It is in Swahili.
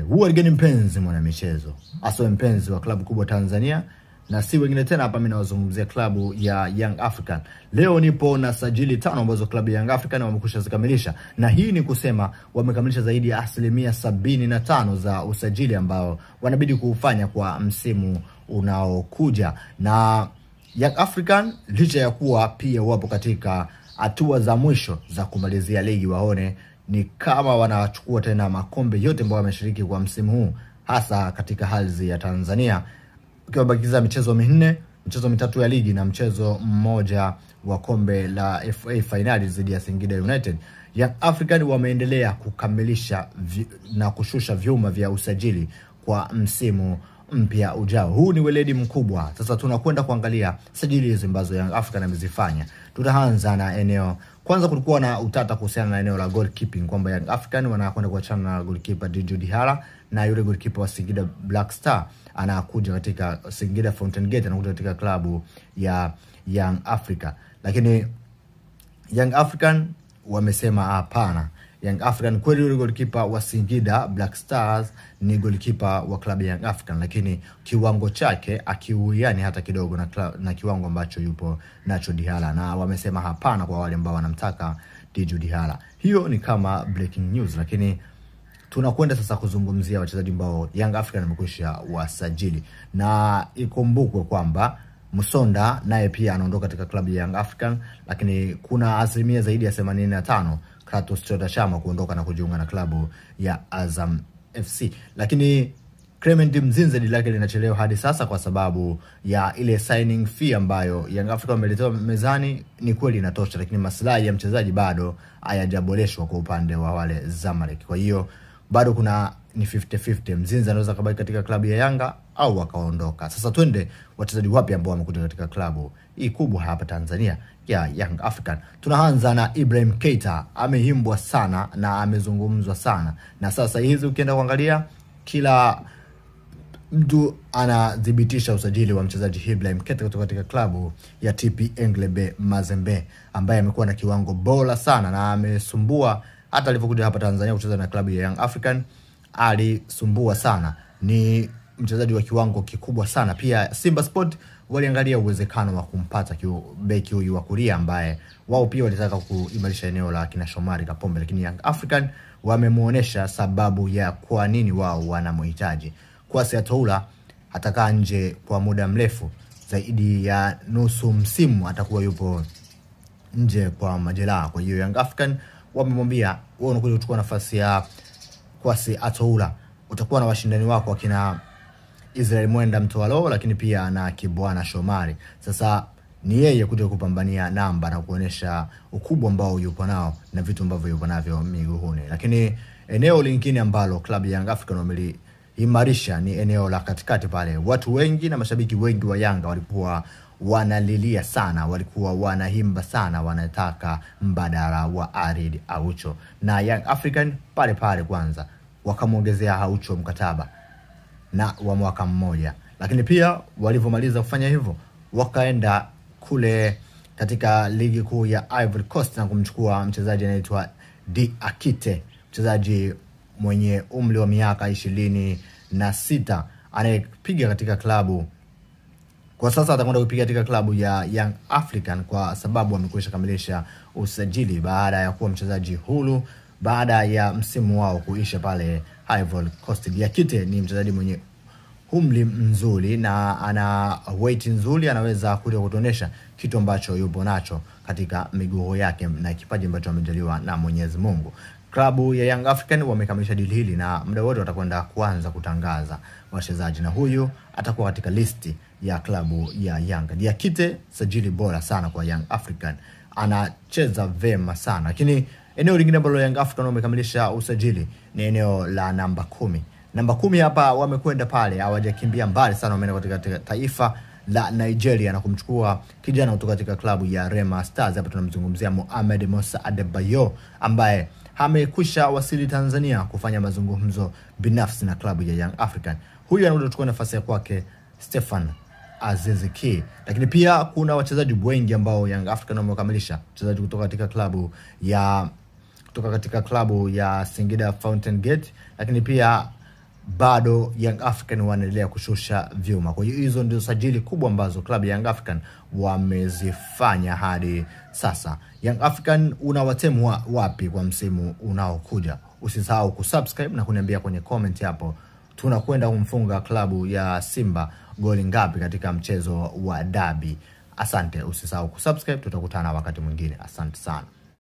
Huwa mpenzi mwana michezo, aswe mpenzi wa klabu kubwa Tanzania na si wengine tena, hapa mimi nawazungumzia klabu ya Young African. Leo nipo na sajili 5 ambazo klabu ya Young African wamekwisha zikamilisha, na hii ni kusema wamekamilisha zaidi ya 75% za usajili ambao wanabidi kuufanya kwa msimu unaokuja. Na Young African licha ya kuwa pia wapo katika hatua za mwisho za kumalizia ligi, waone ni kama wanachukua tena makombe yote ambayo wameshiriki kwa msimu huu, hasa katika ardhi ya Tanzania, ukiwabakiza michezo 4, michezo 3 ya ligi na mchezo mmoja wa kombe la FA finali dhidi ya Singida United. Young African wameendelea kukamilisha na kushusha vyuma vya usajili kwa msimu mpya ujao. Huu ni weledi mkubwa. Sasa tunakwenda kuangalia sajili hizi ambazo Young African amezifanya. Tutaanza na eneo kwanza. Kulikuwa na utata kuhusiana na eneo la goalkeeping, kwamba Young African wanakwenda kuachana na goalkeeper Djigui Diarra na yule goalkeeper wa Singida Black Star anakuja katika Singida Fountain Gate, anakuja katika klabu ya Young Africa. Lakini Young African wamesema hapana. Young African kweli yule goalkeeper wa Singida Black Stars ni goalkeeper wa klabu ya Young African, lakini kiwango chake akiuiani hata kidogo na kiwango ambacho yupo nacho Diarra, na wamesema hapana kwa wale ambao wanamtaka Djigui Diarra. Hiyo ni kama breaking news, lakini tunakwenda sasa kuzungumzia wachezaji ambao Young African wamekwisha wasajili. Na ikumbukwe kwamba Musonda naye pia anaondoka katika klabu ya Young African, lakini kuna asilimia zaidi ya 85 Kratos Chota Chama kuondoka na kujiunga na klabu ya Azam FC. Lakini Clement Mzinze dili lake linachelewa hadi sasa kwa sababu ya ile signing fee ambayo Young Africa wameletewa mezani. Ni kweli inatosha, lakini maslahi ya mchezaji bado hayajaboreshwa kwa upande wa wale Zamalek. Kwa hiyo bado kuna ni 50-50, Mzinze anaweza kubaki katika klabu ya Yanga au akaondoka. Sasa twende wachezaji wapi ambao wamekuja katika klabu hii kubwa hapa Tanzania ya Young African. Tunaanza na Ibrahim Keita. Amehimbwa sana na amezungumzwa sana, na sasa hizi ukienda kuangalia kila mtu anadhibitisha usajili wa mchezaji Ibrahim Keita kutoka katika klabu ya TP Englebe Mazembe, ambaye amekuwa na kiwango bora sana na amesumbua hata alipokuja hapa Tanzania kucheza na klabu ya Young African, alisumbua sana. Ni mchezaji wa kiwango kikubwa sana. Pia Simba Sport waliangalia uwezekano wa kumpata beki huyu wa kulia ambaye wao pia walitaka kuimarisha eneo la kina Shomari Kapombe, lakini Young African wamemuonesha sababu ya kwa nini wao wanamhitaji. Kwasi Atoula atakaa nje kwa muda mrefu, zaidi ya nusu msimu atakuwa yupo nje kwa majeraha. Kwa hiyo Young African wamemwambia wewe unakuja kuchukua nafasi ya Kwasi Atoula, utakuwa na washindani wako akina Israel Mwenda Mtoalo, lakini pia na Kibwana Shomari. Sasa ni yeye kuja kupambania namba na kuonesha ukubwa ambao yupo nao na vitu ambavyo yupo navyo miguuni. Lakini eneo lingine ambalo klabu ya Young African wameliimarisha ni eneo la katikati pale. Watu wengi na mashabiki wengi wa Yanga walikuwa wanalilia sana, walikuwa wanahimba sana, wanataka mbadala wa Arid Aucho. Na Young African pale pale kwanza wakamwongezea Aucho mkataba na wa mwaka mmoja. Lakini pia walivyomaliza kufanya hivyo wakaenda kule katika ligi kuu ya Ivory Coast na kumchukua mchezaji anaitwa Diakite, mchezaji mwenye umri wa miaka 26 anayepiga katika klabu kwa sasa. Atakwenda kupiga katika klabu ya Young African kwa sababu amekwisha kamilisha usajili baada ya kuwa mchezaji huru baada ya msimu wao kuisha pale Ivory Coast. Diakite ni mchezaji mwenye umri mzuri na ana weight nzuri, anaweza kuja kutuonesha kitu ambacho yupo nacho katika miguu yake na kipaji ambacho amejaliwa na Mwenyezi Mungu. Klabu ya Young African wamekamilisha deal hili na muda wote watakwenda kuanza kutangaza wachezaji, na huyu atakuwa katika listi ya klabu ya Yanga. Diakite sajili bora sana kwa Young African, anacheza vema sana. Lakini eneo lingine ambalo Young African wamekamilisha usajili ni eneo la namba 10. Namba 10 hapa wamekwenda pale, hawajakimbia mbali sana, wameenda katika taifa la Nigeria na kumchukua kijana kutoka katika klabu ya Rema Stars. Hapa tunamzungumzia Mohamed Musa Adebayo ambaye amekwisha wasili Tanzania kufanya mazungumzo binafsi na klabu ya Young African. Huyu anakuja kuchukua nafasi ya kwake Stefan Aziz Ki. Lakini pia kuna wachezaji wengi ambao Young African wamekamilisha. Mchezaji kutoka katika klabu ya kutoka katika klabu ya Singida Fountain Gate, lakini pia Bado Young African wanaendelea kushusha vyuma. Kwa hiyo hizo ndio sajili kubwa ambazo klabu ya Young African wamezifanya hadi sasa. Young African unawatemu wapi kwa msimu unaokuja? Usisahau kusubscribe na kuniambia kwenye comment hapo, tunakwenda kumfunga klabu ya Simba goli ngapi katika mchezo wa dabi? Asante, usisahau kusubscribe, tutakutana wakati mwingine. Asante sana.